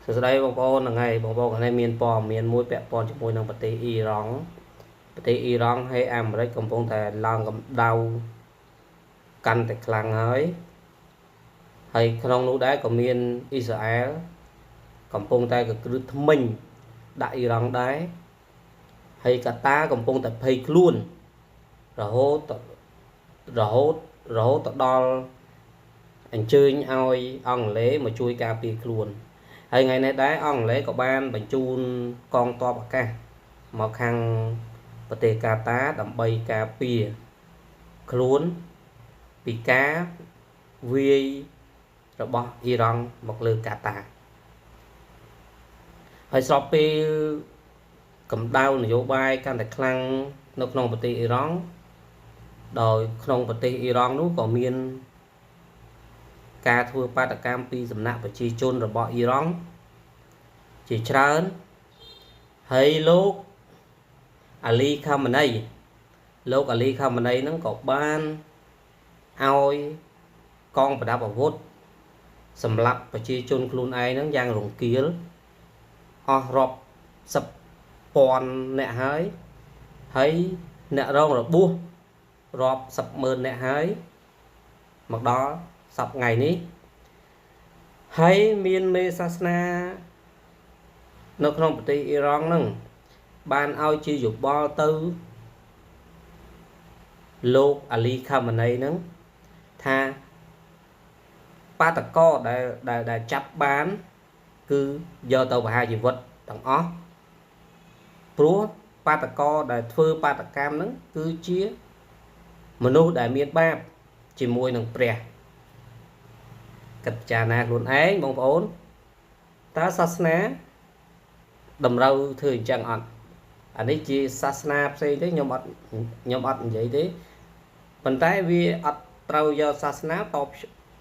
សួស្តីបងប្អូនហ្នឹងហើយបងប្អូនខាងនេះមានព័ត៌មានមួយពាក់ព័ន្ធជាមួយនឹងប្រទេសអ៊ីរ៉ង់ប្រទេសអ៊ីរ៉ង់ហើយអាមេរិកកំពុងតែឡើងកម្ដៅកាន់តែខ្លាំងហើយហើយក្នុងនោះដែរក៏មានអ៊ីស្រាអែលកំពុងតែកគ្រឹះថ្មិញដាក់អ៊ីរ៉ង់ដែរហើយកតាកំពុងតែភ័យខ្លួនរហូតរហូតរហូតទៅដល់អញ្ជើញឲ្យអង់គ្លេសមកជួយការពារខ្លួនហើយថ្ងៃនេះដែរអង់គ្លេសក៏បានបញ្ជូនកងទ័ពអាកាសមកខាងប្រទេសកាតាដើម្បីការពារខ្លួនពីការវាយរបស់អ៊ីរ៉ង់មកលើកាតាហើយស្របពេលកម្ដៅនយោបាយកាន់តែខ្លាំងនៅក្នុងប្រទេសអ៊ីរ៉ង់ដោយក្នុងប្រទេសអ៊ីរ៉ង់នោះក៏មានការធ្វើបាតកម្មពីសំណាក់ប្រជាជនរបស់អ៊ីរ៉ង់ជាច្រើនហើយលោកអាលីខាម៉ាណីលោកអាលីខាម៉ាណីហ្នឹងក៏បានឲ្យកងប្រដាប់អាវុធសម្រាប់ប្រជាជនខ្លួនឯងហ្នឹងយ៉ាងរង្គាលអស់រាប់សិបពាន់អ្នកហើយហើយអ្នករងរបួសរាប់សិបម៉ឺនអ្នកហើយមកដល់សប្តាហ៍ថ្ងៃនេះហើយមានមេសាសនានៅក្នុងប្រទេសអ៊ីរ៉ង់ហ្នឹងបានឲ្យជាយោបល់ទៅលោកអាលីខាម៉ាណីហ្នឹងថាបាតកោដែលដែលដែលចាប់បានគឺយកទៅប្រហារជីវិតទាំងអស់ព្រោះបាតកោដែលធ្វើបាតកម្មហ្នឹងគឺជាមនុស្សដែលមានបាបជាមួយនឹងព្រះគិតពិចារណាខ្លួនឯងបងប្អូនតើសាសនាតម្រូវធ្វើអញ្ចឹងអត់អានេះជាសាសនាផ្សេងទេខ្ញុំអត់ខ្ញុំអត់និយាយទេប៉ុន្តែវាអត់ត្រូវយកសាសនាត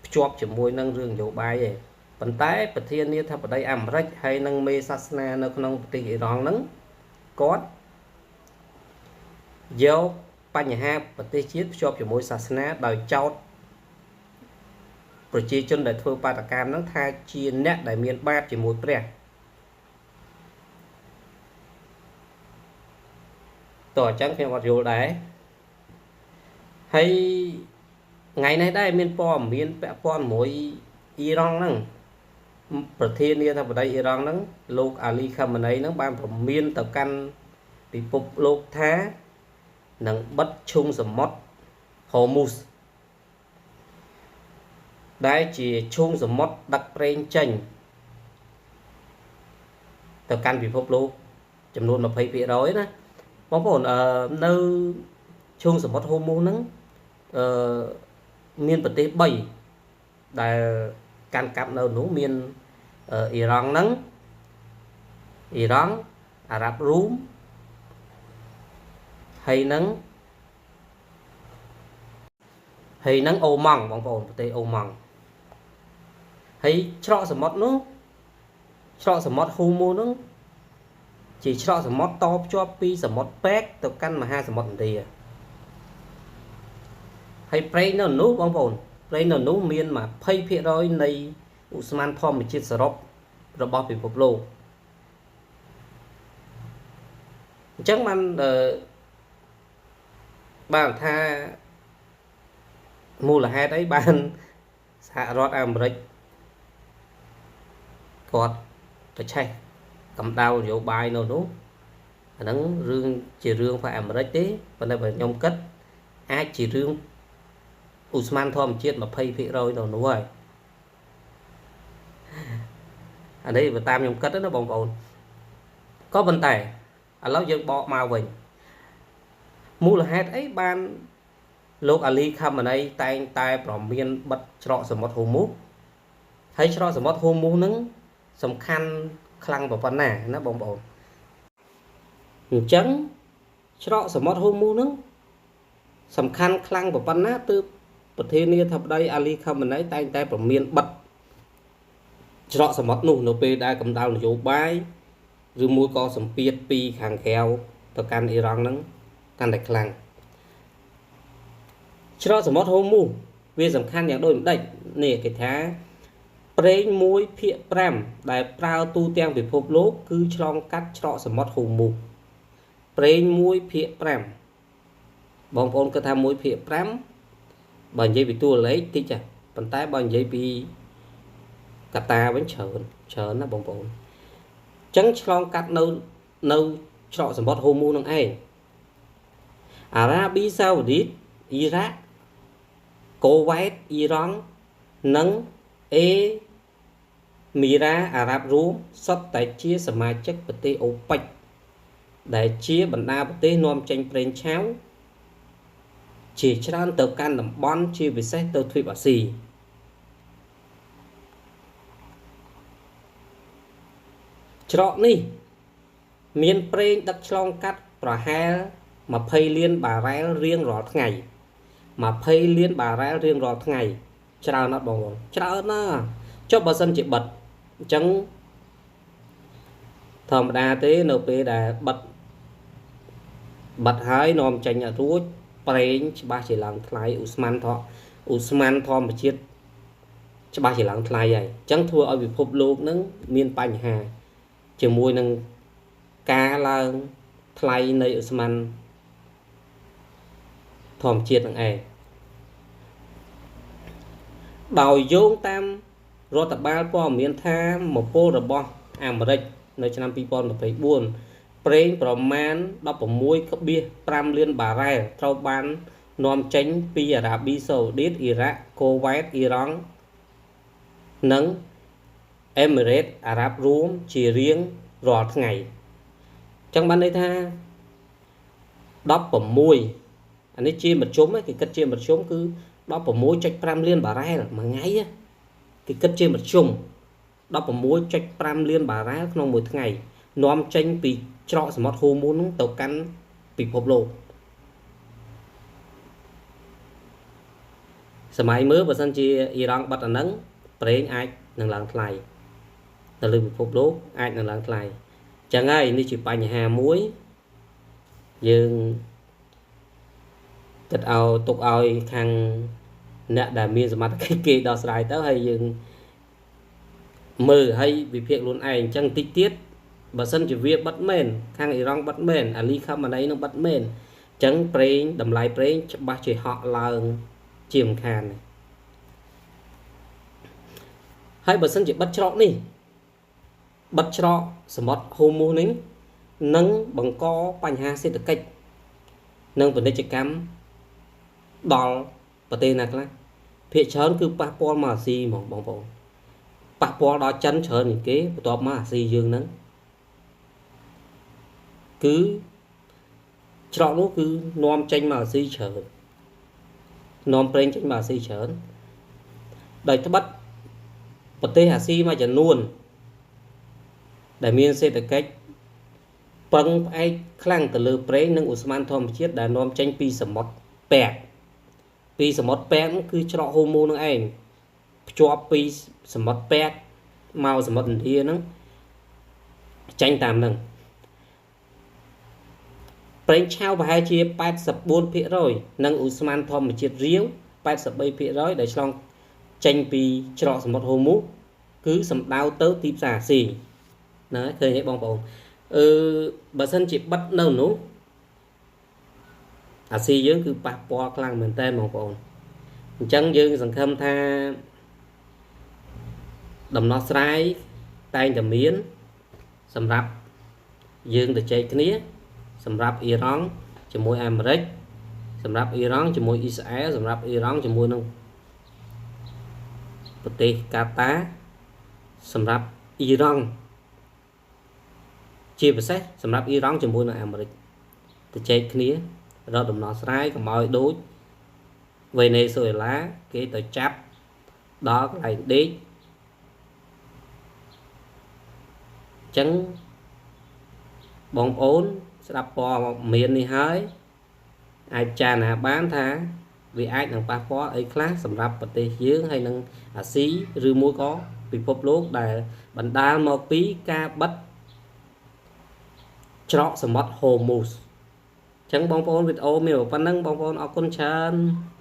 ភ្ជាប់ជាមួយនឹងរឿងនយោបាយទេប៉ុន្តែប្រធានាធិបតីអាមេរិកហើយនិងមេសាសនានៅក្នុងប្រទេសអ៊ីរ៉ង់ហ្នឹងគាត់យកបញ្ហាប្រទេសជាតិភ្ជាប់ជាមួយសាសនាដោយចោទប្រជាជនដែលធ្វើបាតកម្មហ្នឹងថាជាអ្នកដែលមានបាបជាមួយព្រះតោះអញ្ចឹងខ្ញុំអត់យល់ដែរហើយថ្ងៃនេះដែរមានព័ត៌មានពាក់ព័ន្ធមួយអ៊ីរ៉ង់ហ្នឹងប្រធានាធិបតីអ៊ីរ៉ង់ហ្នឹងលោកអាលីខាម៉ាណីហ្នឹងបានព្រមានទៅកាន់ពិភពលោកថានឹងបិទឈូងសមុទ្រហូមូសដែលជាឈូងសមុទ្រដឹកប្រេងចេញទៅកាន់ពិភពលោកចំនួន20%ណាបងប្អូនអឺនៅឈូងសមុទ្រហូមូសហ្នឹងអឺមានប្រទេស3ដែលកាន់កាប់នៅនោះមានអ៊ីរ៉ង់ហ្នឹងអ៊ីរ៉ង់អារ៉ាប់រួមហើយនឹងអូម៉ង់បងប្អូនប្រទេសអូម៉ង់ហើយច្រកសមុទ្រនោះច្រកសមុទ្រហ៊ូមូហ្នឹងជាច្រកសមុទ្រតភ្ជាប់ពីសមុទ្រពេកទៅកាន់មហាសមុទ្រឥណ្ឌាហើយប្រេងនៅនោះបងប្អូនប្រេងនៅនោះមាន20%នៃឧស្ម័នធម្មជាតិសរុបរបស់ពិភពលោកអញ្ចឹងបានបានថាមូលហេតុអីបានសហរដ្ឋអាមេរិកគាត់ទៅឆេះកម្ដៅនយោបាយនៅនោះអាហ្នឹងរឿងជារឿងរបស់អាមេរិកទេប៉ុន្តែបើខ្ញុំគិតអាចជារឿងឧស្ម័នធម្មជាតិ20%នៅនោះហើយអានេះបើតាមខ្ញុំគិតណាបងប្អូនក៏ប៉ុន្តែឥឡូវយើងបកមកវិញមូលហេតុអីបានលោកអាលីខាម៉ាណីតែងតែប្រមានបិទច្រកសមុទ្រហ៊ូមូសហើយច្រកសមុទ្រហ៊ូមូសហ្នឹងសំខាន់ខ្លាំងប៉ុណ្ណាណាបងប្អូនអញ្ចឹងច្រកសមុទ្រហ៊ូមូសហ្នឹងសំខាន់ខ្លាំងប៉ុណ្ណាទើបប្រធានាធិបតីអាលីខាម៉ាណីតែងតែប្រមានបិទច្រកសមុទ្រនោះនៅពេលដែលកម្ដៅនយោបាយឬមួយក៏សម្ពាធពីខាងក្រៅទៅកាន់អ៊ីរ៉ង់ហ្នឹងកាន់តែខ្លាំងច្រកសមុទ្រហ៊ូមូសវាសំខាន់យ៉ាងដូចម្ដេចនេះគេថា ប្រេង1/5ដែលប្រើទូទាំងពិភពលោកគឺឆ្លងកាត់ច្រកសមុទ្រហូមូសប្រេង1/5បងប្អូនគិតថា1/5បើនិយាយពីតួលេខតិចប៉ុន្តែបើនិយាយពីកតាវិញច្រើនច្រើនណាបងប្អូនអញ្ចឹងឆ្លងកាត់នៅច្រកសមុទ្រហូមូសនឹងឯងអារ៉ាប៊ីសាអូឌីតអ៊ីរ៉ាក់កូវ៉ែតអ៊ីរ៉ង់និងអេមីរ៉ាអារ៉ាប់រួមសុទ្ធតែជាសមាជិកប្រទេសអូប៉ិចដែលជាបណ្ដាប្រទេសនាំចេញប្រេងឆៅជាច្រើនទៅកាន់តំបន់ជាពិសេសទៅទ្វីបអាស៊ីច្រកនេះមានប្រេងដឹកឆ្លងកាត់ប្រហែល20លានបារ៉ែលរៀងរាល់ថ្ងៃ20លានបារ៉ែលរៀងរាល់ថ្ងៃច្រើនណាស់បងប្អូនច្រើនណាស់ចុះបើសិនជាបិទអញ្ចឹងធម្មតាទេនៅពេលដែលបិទហើយនាំចេញអត់រួចប្រេងច្បាស់ជាឡើងថ្លៃឧស្ម័នធម្មជាតិច្បាស់ជាឡើងថ្លៃហើយអញ្ចឹងធ្វើឲ្យពិភពលោកនឹងមានបញ្ហាជាមួយនឹងការឡើងថ្លៃនៃឧស្ម័នធម្មជាតិនឹងឯងដោយយោងតាមរដ្ឋបាលព័ត៌មានថាមពលរបស់អាមេរិកនៅឆ្នាំ2024ប្រេងប្រមាណ 16.5 លានបារ៉ែលត្រូវបាននាំចេញពីអារ៉ាប៊ីសាអូឌីតអ៊ីរ៉ាក់កូវ៉ែតអ៊ីរ៉ង់និងអេមីរ៉េតអារ៉ាប់រួមជារៀងរាល់ថ្ងៃអញ្ចឹងបានន័យថា16អានេះជាមធ្យមគេគិតជាមធ្យមគឺ 16.5 លានបារ៉ែលមួយថ្ងៃគេគិតជាមធ្យម 16.5 លានបារ៉ែលក្នុងមួយថ្ងៃនាំចេញពីច្រកសមុទ្រហូមូននោះទៅកាន់ពិភពលោកសម័យមើលបើសិនជាអ៊ីរ៉ង់បិទអាហ្នឹងប្រេងអាចនឹងឡើងថ្លៃទៅលើពិភពលោកអាចនឹងឡើងថ្លៃចឹងហើយនេះជាបញ្ហាមួយយើងគិតឲ្យទុកឲ្យខាងអ្នកដែលមានសមត្ថកិច្ចគេដោះស្រាយទៅហើយយើងមើលហើយវិភាគខ្លួនឯងអញ្ចឹងតិចទៀតបើសិនជាវាបិទមែនខាងអ៊ីរ៉ង់បិទមែនអាលីខាម៉ាណីនឹងបិទមែនអញ្ចឹងប្រេងតម្លៃប្រេងច្បាស់ជាហក់ឡើងជាមិនខានហើយបើសិនជាបិទច្រកនេះបិទច្រកសមុទ្រហូមូសនេះនឹងបង្កបញ្ហាសេដ្ឋកិច្ចនិងពាណិជ្ជកម្មដល់ប្រទេសណាខ្លះភាគច្រើនគឺប៉ះពាល់មកអាស៊ីហ្មងបងប្អូនប៉ះពាល់ដល់ចិនច្រើនជាងគេបន្ទាប់មកអាស៊ីយើងហ្នឹងគឺច្រកនោះគឺនាំចេញមកអាស៊ីច្រើននាំប្រេងចេញមកអាស៊ីច្រើនដោយត្បិតប្រទេសអាស៊ីមួយចំនួនដែលមានសេដ្ឋកិច្ចពឹងផ្អែកខ្លាំងទៅលើប្រេងនិងឧស្ម័នធម្មជាតិដែលនាំចេញពីសមុទ្រពាក់ពីសមុទ្រពាក់គឺច្រកហូមូនឹងឯងភ្ជាប់ពីសមុទ្រពាក់មកសមុទ្រឥណ្ឌាហ្នឹងចេញតាមហ្នឹងប្រេងឆៅប្រហែលជា 84% និងឧស្ម័នធម្មជាតិរាវ 83% ដែលឆ្លងចេញពីច្រកសមុទ្រហូមូសគឺសំដៅទៅទីផ្សារអាស៊ីណាឃើញទេបងប្អូនបើសិនជាបិទនៅនោះអាស៊ីយើងគឺប៉ះពាល់ខ្លាំងមែនតើបងប្អូនអញ្ចឹងយើងសង្ឃឹមថាដំណោះស្រាយតែងតែមានសម្រាប់យើងទៅចែកគ្នាសម្រាប់អ៊ីរ៉ង់ជាមួយអាមេរិកសម្រាប់អ៊ីរ៉ង់ជាមួយអ៊ីស្រាអែលសម្រាប់អ៊ីរ៉ង់ជាមួយនឹងប្រទេសកាតាសម្រាប់អ៊ីរ៉ង់ជាពិសេសសម្រាប់អ៊ីរ៉ង់ជាមួយនឹងអាមេរិកទៅចែកគ្នារកដំណោះស្រាយកុំឲ្យដូចវេណេស៊ុយអេឡាគេទៅចាប់ដល់កន្លែងដេកអញ្ចឹងបងប្អូនស្ដាប់ព័ត៌មាននេះហើយអាចចារណាបានថាវាអាចនឹងប៉ះពាល់អីខ្លះសម្រាប់ប្រទេសយើងហើយនឹងអាស៊ីឬមួយក៏ពិភពលោកដែលបណ្ដាលមកពីការបិទច្រកសមុទ្រហូមូសអញ្ចឹងបងប្អូនវីដេអូមានប៉ុណ្ណឹងបងប្អូនអរគុណច្រើន។